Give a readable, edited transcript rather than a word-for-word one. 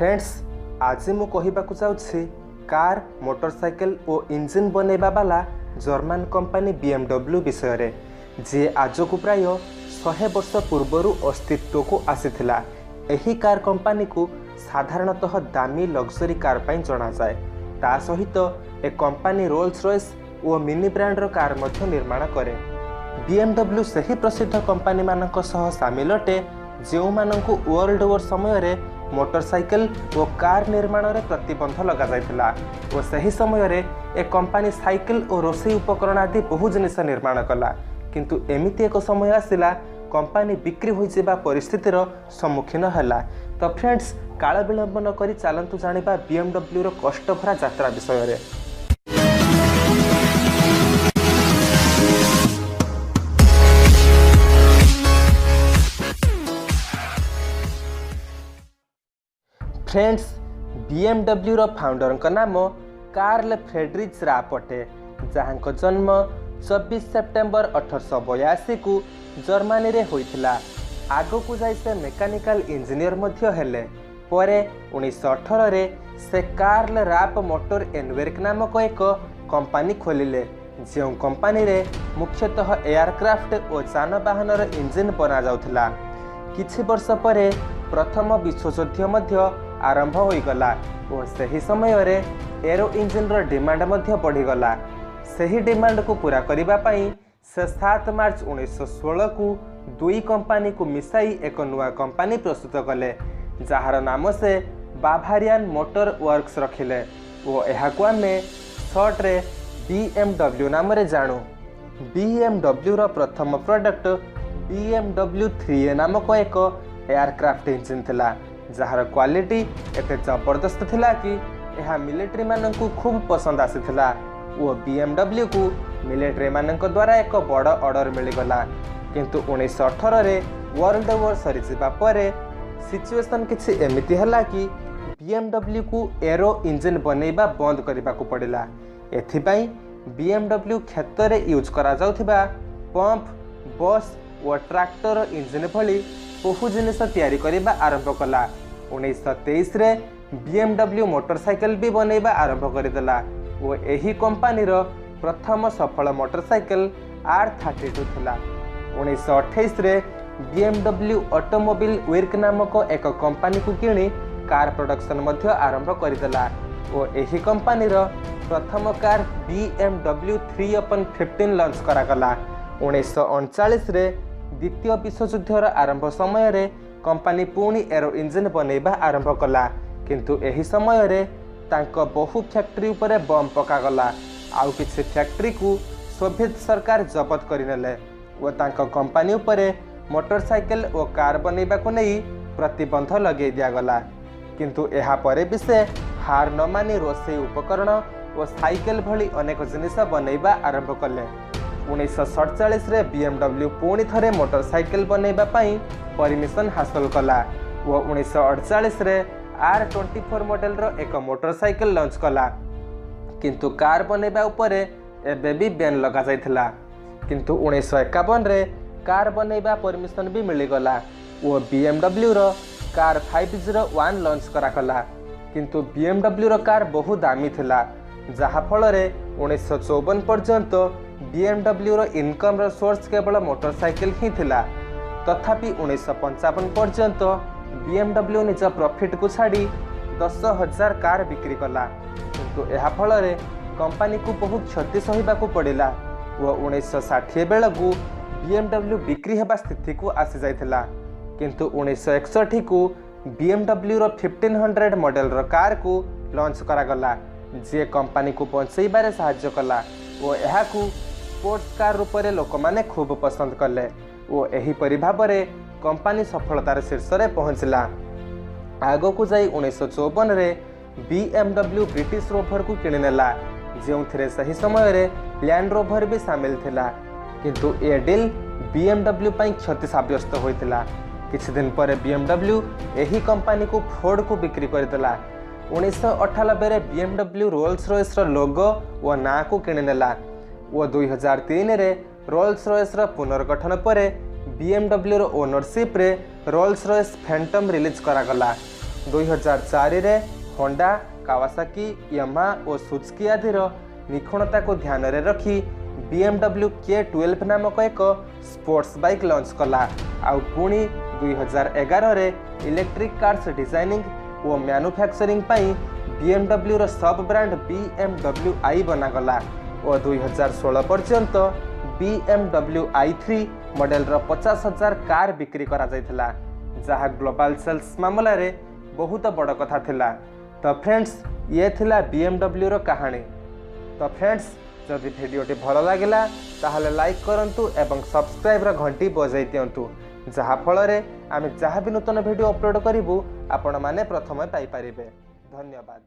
Friends, ଆଜି ମୁଁ କହିବାକୁ ଯାଉଛି କାର୍, ମୋଟରସାଇକେଲ ଓ ଇଞ୍ଜିନ୍ ବନେଇବା ବାଲା ଜର୍ମାନ କମ୍ପାନୀ BMW ବିଷୟରେ, ଯିଏ ଆଜକୁ ପ୍ରାୟ 100 ବର୍ଷ ପୂର୍ବରୁ ଅସ୍ତିତ୍ୱକୁ ଆସିଥିଲା। ଏହି କାର୍ କମ୍ପାନୀକୁ ସାଧାରଣତଃ ଦାମୀ ଲକ୍ଜରୀ କାର୍ ପାଇଁ ଜଣାଯାଏ। ତା ସହିତ ଏ କମ୍ପାନୀ ରୋଲ୍ସ ରଏସ୍ ଓ ମିନି ବ୍ରାଣ୍ଡର କାର୍ ମଧ୍ୟ ନିର୍ମାଣ କରେ। BMW ସେହି ପ୍ରସିଦ୍ଧ କମ୍ପାନୀମାନଙ୍କ ସହ ସାମିଲ ଅଟେ, ଯେଉଁମାନଙ୍କୁ ୱାର୍ଲଡ ୱାର୍ ସମୟରେ ମୋଟରସାଇକେଲ ଓ କାର୍ ନିର୍ମାଣରେ ପ୍ରତିବନ୍ଧ ଲଗାଯାଇଥିଲା ଓ ସେହି ସମୟରେ ଏ କମ୍ପାନୀ ସାଇକେଲ ଓ ରୋଷେଇ ଉପକରଣ ଆଦି ବହୁ ଜିନିଷ ନିର୍ମାଣ କଲା। କିନ୍ତୁ ଏମିତି ଏକ ସମୟ ଆସିଲା, କମ୍ପାନୀ ବିକ୍ରି ହୋଇଯିବା ପରିସ୍ଥିତିର ସମ୍ମୁଖୀନ ହେଲା। ତ ଫ୍ରେଣ୍ଡସ୍, କାଳ ବିଳମ୍ବ ନ କରି ଚାଲନ୍ତୁ ଜାଣିବା BMWର କଷ୍ଟଭରା ଯାତ୍ରା ବିଷୟରେ। ଫ୍ରେଣ୍ଡସ୍, BMWର ଫାଉଣ୍ଡରଙ୍କ ନାମ କାର୍ଲ ଫ୍ରେଡରିଚ୍ ରାପ୍ ଅଟେ, ଯାହାଙ୍କ ଜନ୍ମ 24 ସେପ୍ଟେମ୍ବର 1882କୁ ଜର୍ମାନୀରେ ହୋଇଥିଲା। ଆଗକୁ ଯାଇ ସେ ମେକାନିକାଲ ଇଞ୍ଜିନିୟର ମଧ୍ୟ ହେଲେ। ପରେ 1918ରେ ସେ କାର୍ଲ ରାପ୍ ମୋଟର ଏନୱେର୍କ ନାମକ ଏକ କମ୍ପାନୀ ଖୋଲିଲେ, ଯେଉଁ କମ୍ପାନୀରେ ମୁଖ୍ୟତଃ ଏୟାରକ୍ରାଫ୍ଟ ଓ ଯାନବାହନର ଇଞ୍ଜିନ୍ ବନାଯାଉଥିଲା। କିଛି ବର୍ଷ ପରେ ପ୍ରଥମ ବିଶ୍ୱଯୁଦ୍ଧ ମଧ୍ୟ ଆରମ୍ଭ ହୋଇଗଲା ଓ ସେହି ସମୟରେ ଏରୋ ଇଞ୍ଜିନ୍ର ଡିମାଣ୍ଡ ମଧ୍ୟ ବଢ଼ିଗଲା। ସେହି ଡିମାଣ୍ଡକୁ ପୂରା କରିବା ପାଇଁ ସେ 7 ମାର୍ଚ୍ଚ 1916କୁ ଦୁଇ କମ୍ପାନୀକୁ ମିଶାଇ ଏକ ନୂଆ କମ୍ପାନୀ ପ୍ରସ୍ତୁତ କଲେ, ଯାହାର ନାମ ସେ ବାଭାରିଆନ୍ ମୋଟର ୱାର୍କସ୍ ରଖିଲେ ଓ ଏହାକୁ ଆମେ ସର୍ଟରେ BMW ନାମରେ ଜାଣୁ। BMWର ପ୍ରଥମ ପ୍ରଡକ୍ଟ BMW 3A ନାମକ ଏକ ଏୟାରକ୍ରାଫ୍ଟ ଇଞ୍ଜିନ୍ ଥିଲା, ଯାହାର କ୍ୱାଲିଟି ଏତେ ଜବରଦସ୍ତ ଥିଲା କି ଏହା ମିଲିଟାରୀମାନଙ୍କୁ ଖୁବ୍ ପସନ୍ଦ ଆସିଥିଲା ଓ BMWକୁ ମିଲିଟାରୀମାନଙ୍କ ଦ୍ୱାରା ଏକ ବଡ଼ ଅର୍ଡ଼ର ମିଳିଗଲା। କିନ୍ତୁ 1918ରେ ୱାର୍ଲଡ ୱାର୍ ସରିଯିବା ପରେ ସିଚୁଏସନ୍ କିଛି ଏମିତି ହେଲା କି BMWକୁ ଏରୋ ଇଞ୍ଜିନ୍ ବନେଇବା ବନ୍ଦ କରିବାକୁ ପଡ଼ିଲା। ଏଥିପାଇଁ BMW କ୍ଷେତରେ ୟୁଜ୍ କରାଯାଉଥିବା ପମ୍ପ, ବସ୍ ଓ ଟ୍ରାକ୍ଟର ଇଞ୍ଜିନ୍ ଭଳି ବହୁ ଜିନିଷ ତିଆରି କରିବା ଆରମ୍ଭ କଲା। 1923ରେ BMW motorcycle ବି ବନେଇବା ଆରମ୍ଭ କରିଦେଲା ଓ ଏହି କମ୍ପାନୀର ପ୍ରଥମ ସଫଳ ମୋଟରସାଇକେଲ R32 ଥିଲା। 1928ରେ BMW automobile ୱିର୍କ ନାମକ ଏକ କମ୍ପାନୀକୁ କିଣି କାର୍ ପ୍ରଡକ୍ସନ୍ ମଧ୍ୟ ଆରମ୍ଭ କରିଦେଲା ଓ ଏହି କମ୍ପାନୀର ପ୍ରଥମ କାର୍ BMW 3/15 launch କରାଗଲା। 1939ରେ ଦ୍ୱିତୀୟ ବିଶ୍ୱଯୁଦ୍ଧର ଆରମ୍ଭ ସମୟରେ କମ୍ପାନୀ ପୁଣି ଏରୋ ଇଞ୍ଜିନ୍ ବନେଇବା ଆରମ୍ଭ କଲା। କିନ୍ତୁ ଏହି ସମୟରେ ତାଙ୍କ ବହୁ ଫ୍ୟାକ୍ଟ୍ରି ଉପରେ ବମ୍ ପକାଗଲା, ଆଉ କିଛି ଫ୍ୟାକ୍ଟ୍ରିକୁ ସୋଭିଏତ ସରକାର ଜବତ କରିନେଲେ ଓ ତାଙ୍କ କମ୍ପାନୀ ଉପରେ ମୋଟରସାଇକେଲ ଓ କାର୍ ବନେଇବାକୁ ନେଇ ପ୍ରତିବନ୍ଧ ଲଗେଇ ଦିଆଗଲା। କିନ୍ତୁ ଏହାପରେ ବି ସେ ହାର ନ ମାନି ରୋଷେଇ ଉପକରଣ ଓ ସାଇକେଲ ଭଳି ଅନେକ ଜିନିଷ ବନେଇବା ଆରମ୍ଭ କଲେ। 1947ରେ BMW ପୁଣି ଥରେ ମୋଟରସାଇକେଲ ବନେଇବା ପାଇଁ ପରମିସନ୍ ହାସଲ କଲା ଓ 1948ରେ R24 ମଡେଲର ଏକ ମୋଟରସାଇକେଲ ଲଞ୍ଚ କଲା। କିନ୍ତୁ କାର୍ ବନେଇବା ଉପରେ ଏବେ ବି ବ୍ୟାନ୍ ଲଗାଯାଇଥିଲା। କିନ୍ତୁ 1951ରେ କାର୍ ବନେଇବା ପରମିସନ୍ ବି ମିଳିଗଲା ଓ BMWର କାର୍ 501 ଲଞ୍ଚ କରାଗଲା। କିନ୍ତୁ BMWର କାର୍ ବହୁ ଦାମୀ ଥିଲା, ଯାହାଫଳରେ 1954 ପର୍ଯ୍ୟନ୍ତ BMWର ଇନକମ୍ର ସୋର୍ସ କେବଳ ମୋଟରସାଇକେଲ ହିଁ ଥିଲା। ତଥାପି 1955 ପର୍ଯ୍ୟନ୍ତ BMW ନିଜ ପ୍ରଫିଟ୍କୁ ଛାଡ଼ି 10,000 କାର୍ ବିକ୍ରି କଲା। କିନ୍ତୁ ଏହା ଫଳରେ କମ୍ପାନୀକୁ ବହୁ କ୍ଷତି ସହିବାକୁ ପଡ଼ିଲା ଓ 1960 ବେଳକୁ BMW ବିକ୍ରି ହେବା ସ୍ଥିତିକୁ ଆସିଯାଇଥିଲା। କିନ୍ତୁ 1961କୁ BMWର 1500 ମଡେଲର କାର୍କୁ ଲଞ୍ଚ କରାଗଲା, ଯିଏ କମ୍ପାନୀକୁ ବଞ୍ଚେଇବାରେ ସାହାଯ୍ୟ କଲା ଓ ଏହାକୁ ସ୍ପୋର୍ଟସ୍ କାର୍ ରୂପରେ ଲୋକମାନେ ଖୁବ୍ ପସନ୍ଦ କଲେ ଓ ଏହିପରି ଭାବରେ କମ୍ପାନୀ ସଫଳତାର ଶୀର୍ଷରେ ପହଞ୍ଚିଲା। ଆଗକୁ ଯାଇ 1954ରେ BMW British ରୋଭରକୁ କିଣିନେଲା, ଯେଉଁଥିରେ ସେହି ସମୟରେ ଲ୍ୟାଣ୍ଡ ରୋଭର ବି ସାମିଲ ଥିଲା। କିନ୍ତୁ ଏ ଡିଲ୍ BMW ପାଇଁ କ୍ଷତି ସାବ୍ୟସ୍ତ ହୋଇଥିଲା। କିଛି ଦିନ ପରେ BMW ଏହି କମ୍ପାନୀକୁ ଫୋର୍ଡକୁ ବିକ୍ରି କରିଦେଲା। 1998ରେ BMW rolls ରଏସ୍ର ଲୋଗୋ ଓ ନାଁକୁ କିଣିନେଲା ଓ 2003ରେ ରୋଲ୍ସ ରଏସ୍ର ପୁନର୍ଗଠନ ପରେ BMWର ଓନରସିପ୍ରେ ରୋଲ୍ସ ରଏସ୍ ଫ୍ୟାଣ୍ଟମ୍ ରିଲିଜ୍ କରାଗଲା। 2004ରେ ହୋଣ୍ଡା, କାୱାସାକି, ୟମା ଓ ସୁଜୁକି ଆଦିର ନିଖୁଣତାକୁ ଧ୍ୟାନରେ ରଖି BMW K12 ନାମକ ଏକ ସ୍ପୋର୍ଟସ୍ ବାଇକ୍ ଲଞ୍ଚ କଲା। ଆଉ ପୁଣି 2011ରେ ଇଲେକ୍ଟ୍ରିକ୍ କାର୍ସ ଡିଜାଇନିଂ ଓ ମ୍ୟାନୁଫ୍ୟାକ୍ଚରିଂ ପାଇଁ ବିଏମ୍ଡବ୍ଲ୍ୟୁର ସବ୍ ବ୍ରାଣ୍ଡ BMW I ବନାଗଲା ଓ 2016 ପର୍ଯ୍ୟନ୍ତ BMW i3 ମଡେଲର 50,000 କାର୍ ବିକ୍ରି କରାଯାଇଥିଲା, ଯାହା ଗ୍ଲୋବାଲ୍ ସେଲ୍ସ ମାମଲାରେ ବହୁତ ବଡ଼ କଥା ଥିଲା। ତ ଫ୍ରେଣ୍ଡସ୍, ଇଏ ଥିଲା ବିଏମ୍ଡବ୍ଲ୍ୟୁର କାହାଣୀ। ତ ଫ୍ରେଣ୍ଡସ୍, ଯଦି ଭିଡ଼ିଓଟି ଭଲ ଲାଗିଲା ତାହେଲେ ଲାଇକ୍ କରନ୍ତୁ ଏବଂ ସବସ୍କ୍ରାଇବ୍ର ଘଣ୍ଟି ବଜାଇ ଦିଅନ୍ତୁ, ଯାହାଫଳରେ ଆମେ ଯାହା ବି ନୂତନ ଭିଡ଼ିଓ ଅପଲୋଡ଼ କରିବୁ ଆପଣମାନେ ପ୍ରଥମେ ପାଇପାରିବେ। ଧନ୍ୟବାଦ।